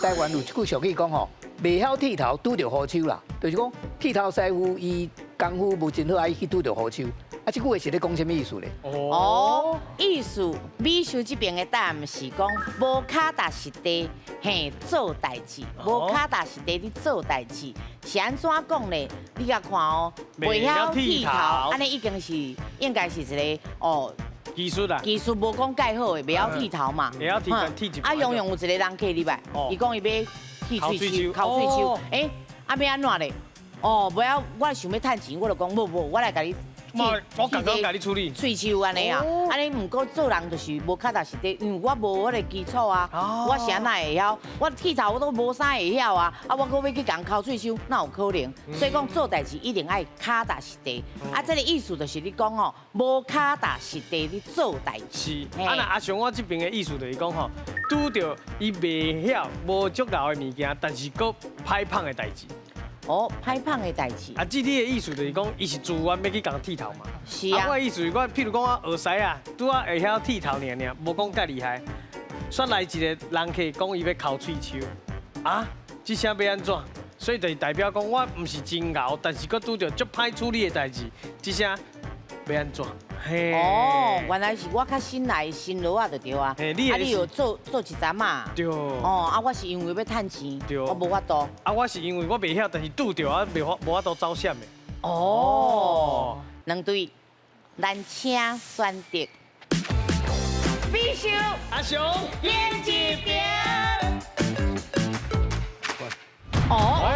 台灣有一句俗語講吼，袂曉剃頭拄著雨手啦，就是講剃頭師傅伊功夫無真好，啊伊去拄著雨手。啊，這句話是咧講啥物意思咧？哦，意思美秀這邊的答案是講無跤踏實地嘿做代誌，無跤踏實地咧做代誌，是按怎講咧？你共看哦，袂曉剃頭，按呢已經是應該是一個哦技術啦，技術無講蓋好的，袂曉剃頭嘛。袂曉剃剃一啊，雄雄有一個人客入來，伊講伊欲剃喙鬚，摳喙鬚，欸，啊欲按怎咧？哦，袂曉，我想欲趁錢，我就講無無，我來共你。我共共共你處理喙鬚按呢啊，按呢毋過做人就是無腳踏實地，因為我無彼个基礎啊，我是按怎會曉？我剃頭我都無啥會曉啊，啊我閣欲去共人摳喙鬚，哪有可能？所以講做代誌一定愛腳踏實地。啊，這个意思就是你講哦，無腳踏實地咧做代誌。是，啊若阿雄我這邊的意思就是講吼，拄著伊袂曉無足𠢕的物件，但是閣歹芳的代誌。哦，歹芳的代誌。啊，這你的意思就是講，伊是自願欲去共剃頭嘛。是啊。我的意思是我，譬如講我學師啊，拄仔會曉剃頭爾爾，無講蓋厲害。煞來一個人客講伊欲摳喙鬚，啊，這聲欲按怎？所以就是代表講我毋是真𠢕，但是閣拄著足歹處理的代誌，這聲欲按怎？哦，原來是我較新來新羅仔就對啊。啊，你有做做一陣嘛？對。哦，啊，我是因為欲趁錢，我無法度。啊，我是因為我袂曉，但是拄著啊，袂法無法度走閃的。哦，兩隊，咱請選擇。必須阿雄，演一邊。哦。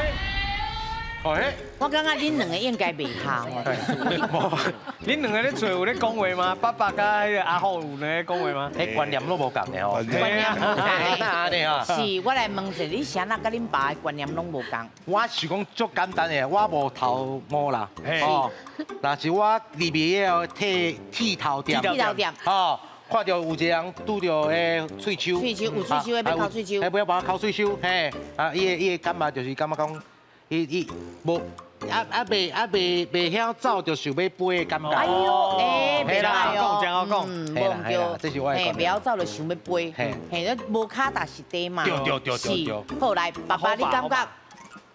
我感覺恁兩個應該袂合哦。恁兩個咧厝有咧講話嗎？爸爸佮彼个阿虎有咧講話嗎？彼觀念攏無仝的哦。觀念無仝。是，我來問者，你是按怎佮恁爸的觀念攏無仝？我是講足簡單的，我無頭毛啦。哦，若是我入去個剃剃頭店。剃頭店。哦，看著有一個人拄著彼喙鬚。喙鬚有喙鬚的欲摳喙鬚。欲幫我摳喙鬚，嘿，啊，伊的感覺就是感覺講。伊伊無啊啊袂啊袂袂曉走，就想欲飛的感覺。哎喲，欸，袂啦，講真好講，無毋對，這是我的袂曉走就想欲飛，嘿，那無跤踏實地嘛。對對對對對。好來，爸爸，你感覺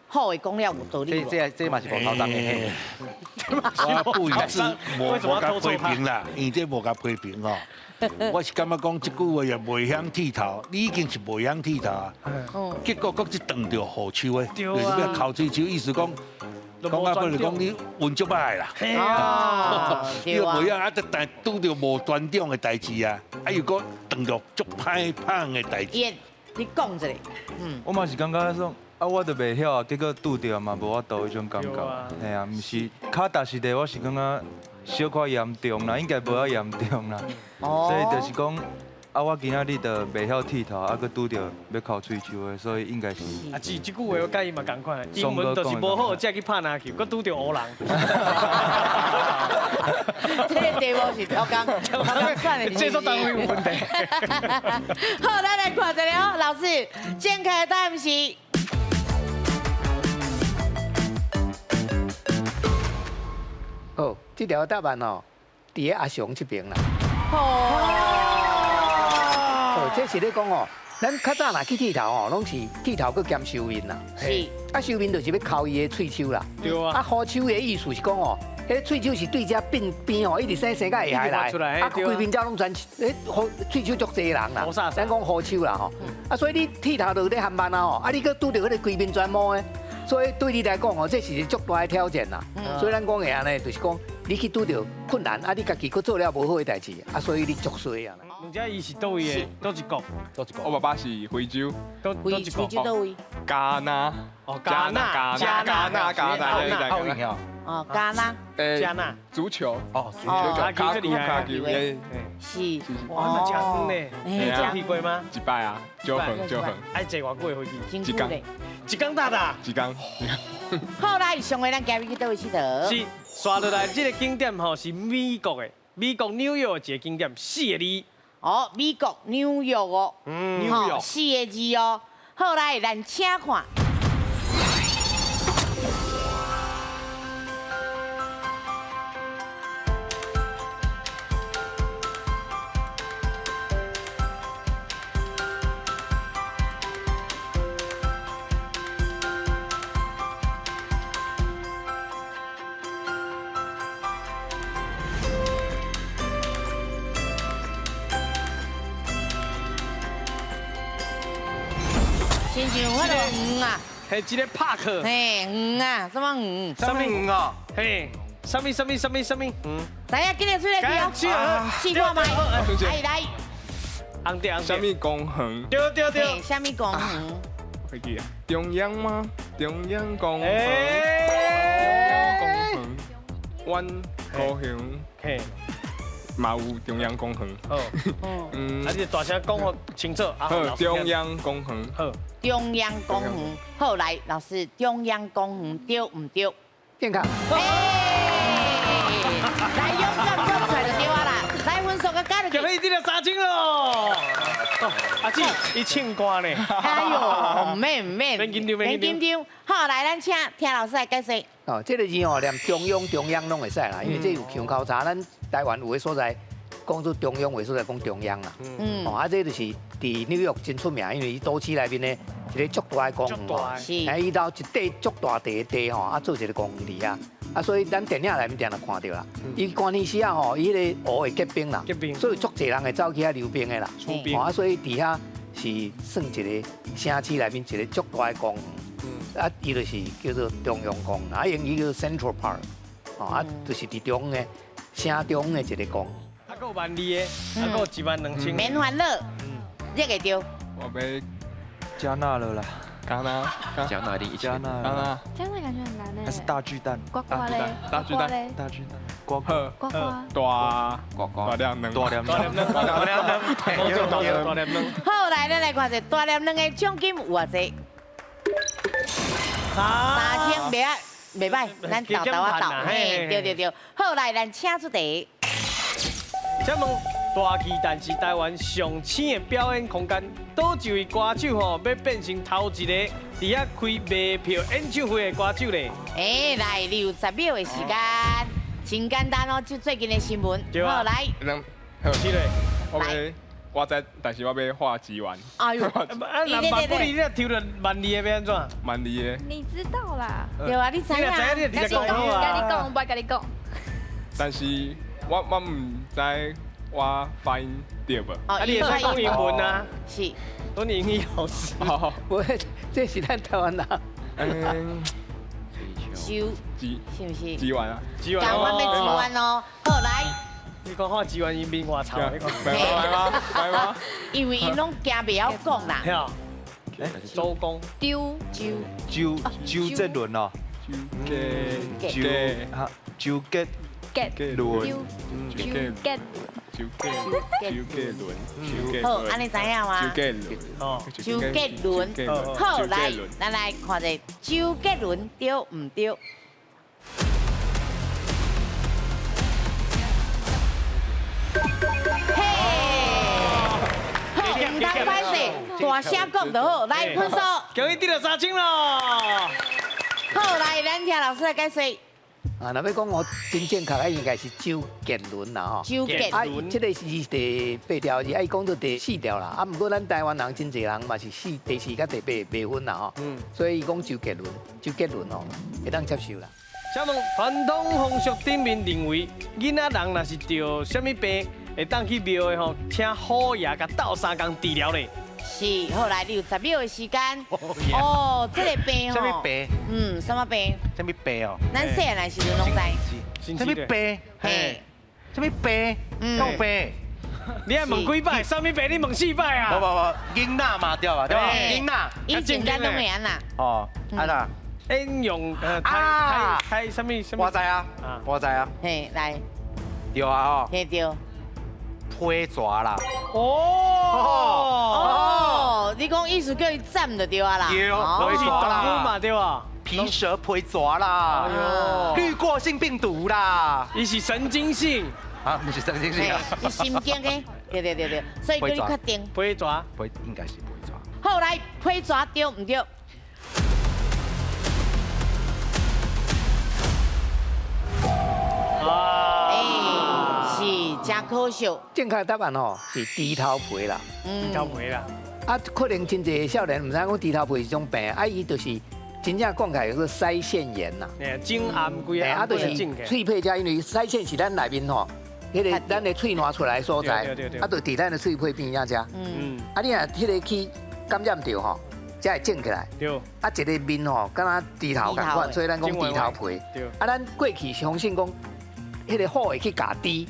好的講了有道理無？這這嘛是無頭鬃的。我不一致，無無共批評啦，因為這無共批評吼。我是感覺講這句話也袂曉剃頭，你已經是袂曉剃頭啊。結果閣去撞著雨手的，就是欲摳喙鬚，意思講講啊，不如講你運足歹啦。你又袂曉啊，但拄著無端端的代誌啊，啊又閣撞著足歹芳的代誌。你講一下，嗯。我嘛是感覺說，啊，我都袂曉啊，結果拄著嘛無法度彼種感覺。嘿啊，毋是跤踏實地，我是感覺小可嚴重啦，應該無遐嚴重啦。所以就是講，啊，我今仔日就袂曉剃頭，啊，閣拄著欲摳喙鬚的，所以應該是。啊，這這句話我佮伊嘛仝款，英文就是無好，才去拍籃球，閣拄著烏人。這個題目是超工，超工款的。這做單位有問題。好，咱來看一下哦，老師，正確的答案是。好，這條答案哦，佇咧阿雄這邊啦。哦，這是咧講哦，咱較早若去剃頭哦，攏是剃頭閣兼修面啦。是。啊，修面就是欲摳伊的喙鬚啦。對啊。啊，雨手的意思是講哦，彼喙鬚是對這邊邊哦，一直生生到下來，啊，規邊遮攏全，彼喙鬚足濟人啦。咱講雨手啦吼。啊，所以你剃頭就咧含慢啊吼，啊，你閣拄著彼個規面全毛的。所以對你來講哦，這是一個足大的挑戰啦。所以咱講的按呢，就是講你去拄著困難，啊，你家己閣做了無好的代誌，啊，所以你足衰啊。而且伊是佗位的？佗一國？佗一國？我爸爸是非洲。佗一國？非洲佗位？加納。哦，加納，加納，加納，哦，加納。加納。足球。哦，足球。卡球，卡球。是。哇，那真遠呢。你有去過嗎？一擺啊，九分，九分。愛坐偌久的飛機？一工。一工大大。一工。好來，上個咱今日去佗位𨑨迌？是，刷落來這個景點吼是美國的，美國紐約的一個景點，四個字。哦，美國紐約哦，紐約四個字哦。好來，咱請看。親像彼个園啊，係一個 park。嘿，園啊，啥物園？啥物園哦？嘿，啥物啥物啥物啥物園？知影，緊來出來去哦，試看覓，來來。紅點紅啥物公園？對對對。啥物公園？會記啊？中央嗎？中央公園。中央公園。阮高雄。嘿。嘛有中央公園。好。嗯。啊，你大聲講予清楚。好，中央公園。好。中央公園。好，來，老師，中央公園對毋對？正確。來，勇敢講出來就對啊啦。來，分數閣加入去。恭喜你得3000咯！阿姊，伊唱歌呢。哎呦，毋免毋免，免緊張免緊張。好，來，咱請聽老師來解釋。哦，這個字吼，連中央中央攏會使啦，因為這有腔口差，咱台灣有的所在講做中央，有的所在講中央啦。哦，啊，這就是佇紐約真出名，因為伊都市內面的一個足大的公園吼，哎，伊兜一塊足大塊的地吼，啊，做一個公園佇遐。啊，所以咱電影內面定定看著啦。伊寒天時啊吼，伊彼個湖會結冰啦，所以足濟人會走去遐溜冰的啦。啊，所以佇遐是算一個城市內面一個足大的公園。啊，伊就是叫做中央公園，啊，英語叫做 Central Park。哦，啊，就是佇中央的城中的一個公園。啊，閣有萬里的，啊，閣有12000。免煩惱，你會著。我欲加納了啦。加納，加納一定加納，加納，加納感覺很難呢。還是大巨蛋？呱呱嘞，大巨蛋，大巨蛋，呱呱，呱呱，大呱呱，大粒卵，大粒卵，大粒卵，大粒卵，大粒卵。好，來，咱來看一下大粒卵的獎金有偌濟？3000，袂啊，袂歹，咱鬥鬥啊鬥，嘿，對對對。好，來，咱請出題。請問大巨蛋是台灣上淺的表演空間，佗一位歌手吼欲變成頭一个佇遐開賣票演唱會的歌手咧？哎，來，你有10秒的時間，真簡單哦，就最近的新聞。好，來。好，起來。我知，但是我欲畫幾萬。哎呦，啊，南萬不你你抽著萬字的欲按怎？萬字的。你知道啦？對啊，你知啊？你知你講好啊。共你講，我共你講。但是我毋知我發音對無？啊，你會使講英文啊？是。講你英語老師。無，這是咱台灣人。嗯。收。是毋是？幾萬啊？幾萬。講我欲幾萬哦，好來。你講看幾萬伊面偌臭？你講。來嗎？來嗎？因為𪜶攏驚袂曉講啦。周公。丟。周周杰倫哦。周周周杰。杰倫。周杰。周杰周杰倫。好，按呢知影嗎？周杰倫。周杰倫。好，來，咱來看一下周杰倫對毋對？嘿，好，毋通歹勢，大聲講就好。來，分數。恭喜得到3000咯。好，來，咱聽老師來解釋。啊，若欲講我真正確，應該是周杰倫啦吼。周杰倫。啊，這個是第八條字，啊，伊講做第四條啦。啊，毋過咱台灣人真濟人嘛是第四佮第八袂分啦吼。所以伊講周杰倫，周杰倫吼，會當接受啦。請問傳統風俗頂面認為，囡仔人若是著啥物病，會當去廟的吼，請虎爺共鬥相共治療咧？是，好來，你有10秒的時間。哦，這個病吼。啥物病？嗯，啥物病？啥物病哦？咱細漢的時陣攏知。啥物病？嘿。啥物病？啥物病？你愛問幾擺？啥物病？你問4擺啊？無無無，囡仔嘛對吧？對吧？囡仔。以前咱攏會按怎？哦，按怎？應用啊，開啥物啥物？我知啊，我知啊。嘿，來。對啊，吼。嘿對。批蛇啦。哦哦，你講意思叫伊斬就對啊啦。對，攏是動物嘛對吧？皮蛇皮蛇啦，濾過性病毒啦。伊是神經性。啊，毋是神經性啊。是神經的，對對對對，所以叫你確定。批蛇，批應該是批蛇。好，來，批蛇對毋對？哎，是真可惜。正確答案吼是豬頭皮啦，豬頭皮啦。啊，可能真濟少年毋知影講豬頭皮是種病，啊，伊就是真正講起來叫做腮腺炎啦。哎，頸癌規個，啊，就是喙皮遮，因為腮腺是咱內面吼，彼個咱的喙瀾出來的所在，啊，就佇咱的喙皮邊仔遮。啊，你若彼個去感染著吼，才會腫起來。啊，一个面吼，敢若豬頭仝款，所以咱講豬頭皮。啊，咱過去相信講，彼个虎會去咬豬。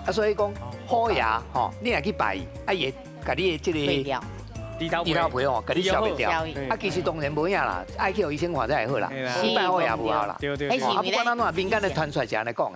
啊，所以講虎爺吼，你若去拜伊，啊，伊會共你的這个豬頭豬頭皮吼，共你消袂掉。啊，其實當然無影啦，愛去予醫生看才會好啦。拜虎爺無效啦。啊，不管按怎，民間的傳說是按呢講的。